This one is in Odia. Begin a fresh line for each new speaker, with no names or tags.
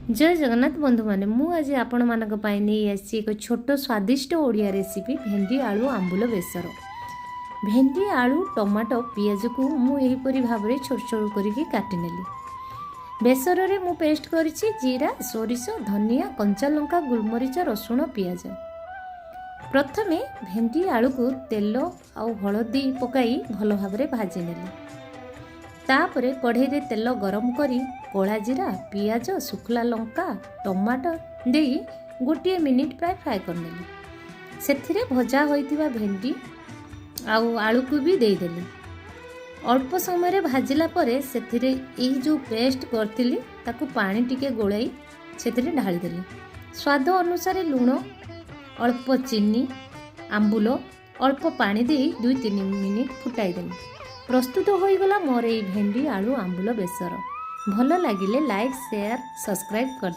ଜୟ ଜଗନ୍ନାଥ ବନ୍ଧୁମାନେ, ମୁଁ ଆଜି ଆପଣମାନଙ୍କ ପାଇଁ ନେଇ ଆସିଛି ଏକ ଛୋଟ ସ୍ୱାଦିଷ୍ଟ ଓଡ଼ିଆ ରେସିପି, ଭେଣ୍ଡି ଆଳୁ ଆମ୍ବୁଲ ବେସର। ଭେଣ୍ଡି, ଆଳୁ, ଟମାଟୋ, ପିଆଜକୁ ମୁଁ ଏହିପରି ଭାବରେ ଛୋଟ ଛୋଟ କରିକି କାଟିନେଲି। ବେସରରେ ମୁଁ ପେଷ୍ଟ କରିଛି ଜିରା, ସୋରିଷ, ଧନିଆ, କଞ୍ଚା ଲଙ୍କା, ଗୋଲମରିଚ, ରସୁଣ, ପିଆଜ। ପ୍ରଥମେ ଭେଣ୍ଡି ଆଳୁକୁ ତେଲ ଆଉ ହଳଦୀ ପକାଇ ଭଲ ଭାବରେ ଭାଜି ନେଲି। ତାପରେ କଢ଼େଇରେ ତେଲ ଗରମ କରି କଳା ଜିରା, ପିଆଜ, ଶୁଖିଲା ଲଙ୍କା, ଟମାଟୋ ଦେଇ ଗୋଟିଏ ମିନିଟ୍ ପ୍ରାୟ ଫ୍ରାଏ କରିନେଲି। ସେଥିରେ ଭଜା ହୋଇଥିବା ଭେଣ୍ଡି ଆଉ ଆଳୁକୁ ବି ଦେଇଦେଲି। ଅଳ୍ପ ସମୟରେ ଭାଜିଲା ପରେ ସେଥିରେ ଏଇ ଯେଉଁ ପେଷ୍ଟ କରିଥିଲି, ତାକୁ ପାଣି ଟିକେ ଗୋଳାଇ ସେଥିରେ ଢାଳିଦେଲି। ସ୍ୱାଦ ଅନୁସାରେ ଲୁଣ, ଅଳ୍ପ ଚିନି, ଆମ୍ବୁଲ, ଅଳ୍ପ ପାଣି ଦେଇ 2-3 ମିନିଟ୍ ଫୁଟାଇଦେଲି। ପ୍ରସ୍ତୁତ ହୋଇଗଲା ମୋର ଏଇ ଭେଣ୍ଡି ଆଳୁ ଆମ୍ବୁଲ ବେସର। ଭଲ ଲାଗିଲେ ଲାଇକ୍, ସେୟାର, ସବସ୍କ୍ରାଇବ୍ କରି